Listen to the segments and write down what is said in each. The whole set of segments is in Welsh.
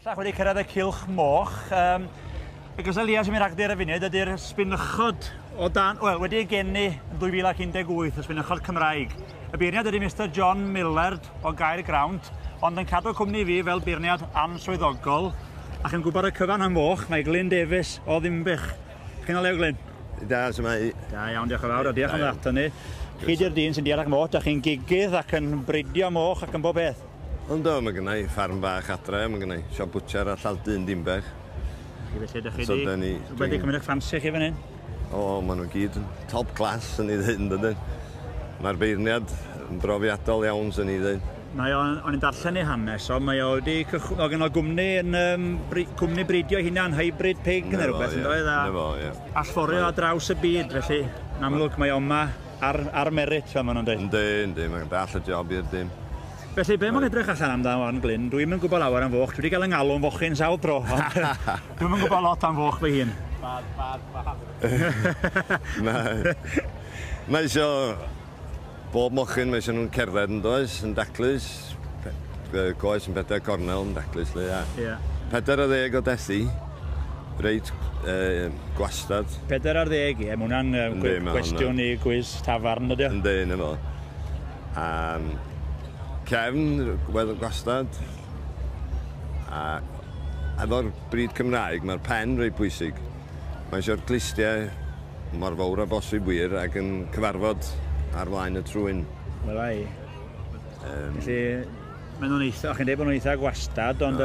Bellach wedi cyrraedd y cylch moch. Y gystadleuaeth sy'n mynd rhagddi ar y funud ydy'r sbinychod o dan, wel, wedi ei geni yn 2018, y sbinychod Cymraeg. Y beirniad ydy Mister John Millard o Gaergrawnt, ond yn cadw cwmni fi fel beirniad answyddogol, ac yn gwybod y cyfan am foch, mae Glyn Davies o Ddinbych. Chi'n o lew, Glyn? Da, shwmae? Da iawn, diolch yn fawr, a diolch am ddod ato ni. Chi di'r dyn sy'n deall moch, da chi'n gigydd ac yn bridio moch ac yn bob peth. Yndw, mae gynna i ffarm bach adre, mae gynna i siop bwtsiar a lladd-dy yn Dinbech. Chi felly, ydych chi so, di, wedi cymryd eich ffansi chi fan hyn? O, maen nhw gyd yn top class yn ei ddweud, yn dydyn. Mae'r beirniad yn brofiadol iawn, sy'n ei ddweud. Mae o'n, o'n i'n darllen ei hanes o, mae o wedi cychwyn, o gen o gwmni yn, cwmni bridio hunan, hybrid pig neu rhywbeth, yn doedd? A fo, ie. Allforio ar draws y byd, felly, yn amlwg mae o yma ar merit, fel maen nhw'n dweud. Yndi, yndi, mae'n dall y job i'r dim. Felly, be mae'n edrych allan amdano wan, Glyn, dwi'm yn gwybod lawer am foch, dwi wedi cael 'y ngalw'n fochyn sawl tro, ond dwi'm yn gwybod lot am foch fy hun. Bad, bad, bad. Mae isio bob mochyn, mae isio nhw'n cerdded yn does, yn daclus, coes yn pedair cornel yn daclus, le, a 40 o dethi, reit gwastad. 40, ie, mae hwnna'n gwestiwn i gwis tafarn, ydy o? Yndi, na fo. Cefn, weddol gwastad, a efo'r brid Cymraeg, mae'r pen reit bwysig. Mae eisiau'r clustiau mor fawr â bosib wir ac yn cyfarfod ar flaen y trwyn. Wel ai. Felly, maen nhw'n eitha, chi'n dweud bod nhw'n eitha gwastad, ond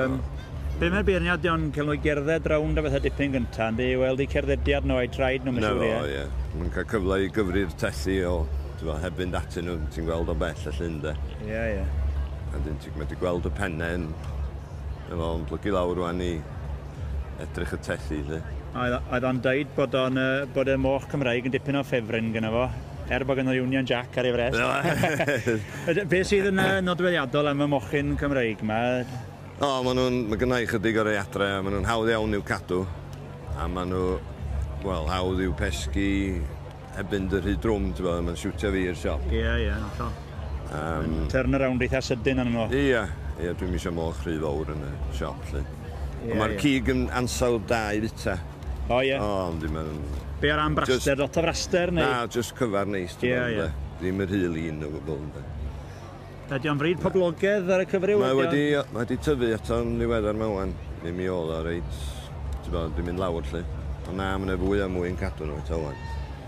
be mae'r beirniad di o'n cael nhw i gerdded rownd a fatha dipyn gynta, yndi, i weld eu cerddediad nhw a'u traed nhw, mae'n siŵr, ie. Na fo, ie. Mae'n cael cyfle i gyfri'r tethi o, ti'n heb fynd atyn nhw, ti'n gweld o bell y llyn, de. Ie, ie. A dyn ti'n medru gweld y pennau yn, efo, yn plygu lawr rwan i edrych y tethi, lle. Oedd o'n deud bod o'n bod y moch Cymraeg yn dipyn o ffefryn gyda fo, er bod gynno Union Jack ar ei frest. Be sydd yn nodweddiadol am y mochyn Cymraeg yma? O, maen nhw'n, mae gynna i chydig o'r rei adre, a maen nhw'n hawdd iawn i'w cadw. A maen nhw, wel, hawdd i'w pesgi, heb fynd yn rhy drwm, ti'n bod, mae'n siwtio fi i'r siop. Ie, ie, hollol. Turn around eitha sydyn arnyn nhw. Ie, ie, dwi'm eisiau moch rhy fawr yn y siop, lle. Ond mae'r cig yn ansawdd da i fwyta. O, ie. O, yndi, mae'n... Be o ran braster, lot o fraster, neu? Na, jyst cyfar neis, ti'n bod, ie. Ddim yr rhy lean o gwbl, ynde. Ydy o'n fryd poblogaidd ar y cyfryw? Mae wedi, mae wedi tyfu eto'n ddiweddar 'ma ŵan. Mi oedd o reit, ti'n bod, 'di mynd lawr 'lly. Ond na, mae 'na fwy a mwy yn cadw nhw eto ŵan.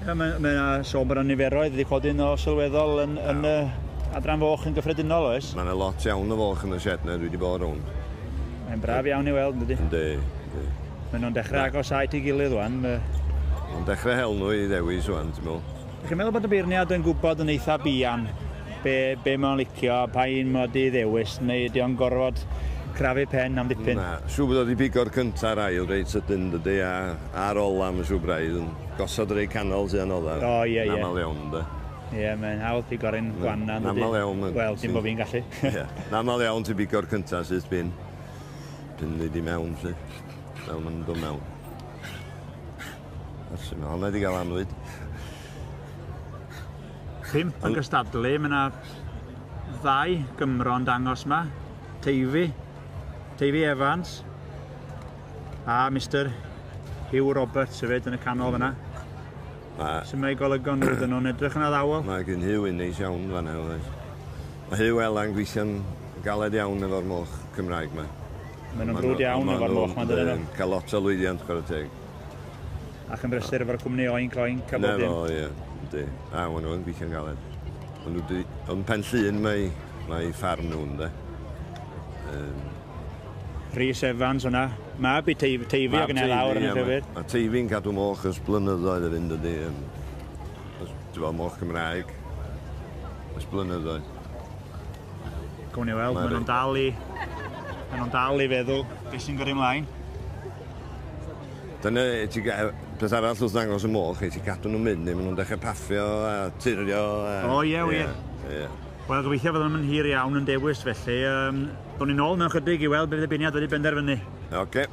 Ie, mae, mae 'na sôn bod 'na niferoedd wedi codi'n o sylweddol yn, yn y adran foch yn gyffredinol, oes? Mae 'na lot iawn o foch yn y shed 'na, dwi wedi bod rownd. Mae'n braf iawn i weld, yndydi? Yndi, yndi. Maen nhw'n dechrau agosáu at ei gilydd ŵan. Mae'n dechrau hel nhw i ddewis ŵan, ti'n meddwl. Chi'n meddwl bod y beirniad yn gwybod yn eitha buan be, be mae'n licio a pa un mae wedi ddewis, neu ydy o'n gorfod crafu pen am dipyn? Na, siŵr bod o wedi pigo'r cynta a'r ail reit sydyn, dydy, a a'r ola, mae'n siŵr braidd, yn gosod rei canol sy'n anodd. O, ie, ie. Yn aml iawn, ynddo. Ie, mae'n hawdd pigo'r un gwanna, yn dydy? Yn aml iawn. Wel, dim bod fi'n gallu. Ie, yn aml iawn ti'n pigo'r cynta syth bin. Pyn ni di mewn, lly. Fel ma'n dod mewn. Felly mae honna wedi cael annwyd. 5 yn gystadlu, mae yna ddau Gymro'n dangos yma. Teifi, Teifi Evans a Mr Hugh Roberts hefyd yn y canol fyna. Sut mae golygon nhw, dyn nhw'n edrych yn addawol? Mae gen Hugh un neis iawn fan'na, oes. Mae Hugh Ela'n gweithio'n galed iawn efo'r moch Cymraeg 'ma. Maen nhw'n frwd iawn efo'r moch 'ma, dydyn nhw? Cael lot o lwyddiant, chwarae teg. Ac yn brysur efo'r cwmni Oink Oink a bob dim. Na fo, ie. Yndi. A maen nhw yn gweithio'n galed. Maen nhw 'di... Yn Pen Llŷn mae, mae ffarm nhw, ynde. Rhys Evans yna. Mab i Teifi, Teifi ag yna lawr yn y llyfr. Mae Teifi'n cadw moch ers blynyddoedd i fynd ydy. Ti'n fel moch Cymraeg ers blynyddoedd. Gawn ni weld, maen nhw'n dal i, maen nhw'n dal i feddwl beth sy'n gyrru ymlaen. Dyna, ti, peth arall wrth ddangos y moch, i ti cadw nhw'n mynd, neu maen nhw'n dechrau paffio a turio. A, o ie, wir. Ie. Wel, gobeithio fydden nhw'n hir iawn yn dewis felly. Down ni nôl mewn chydig i weld beth y beirniad wedi benderfynu. Oce.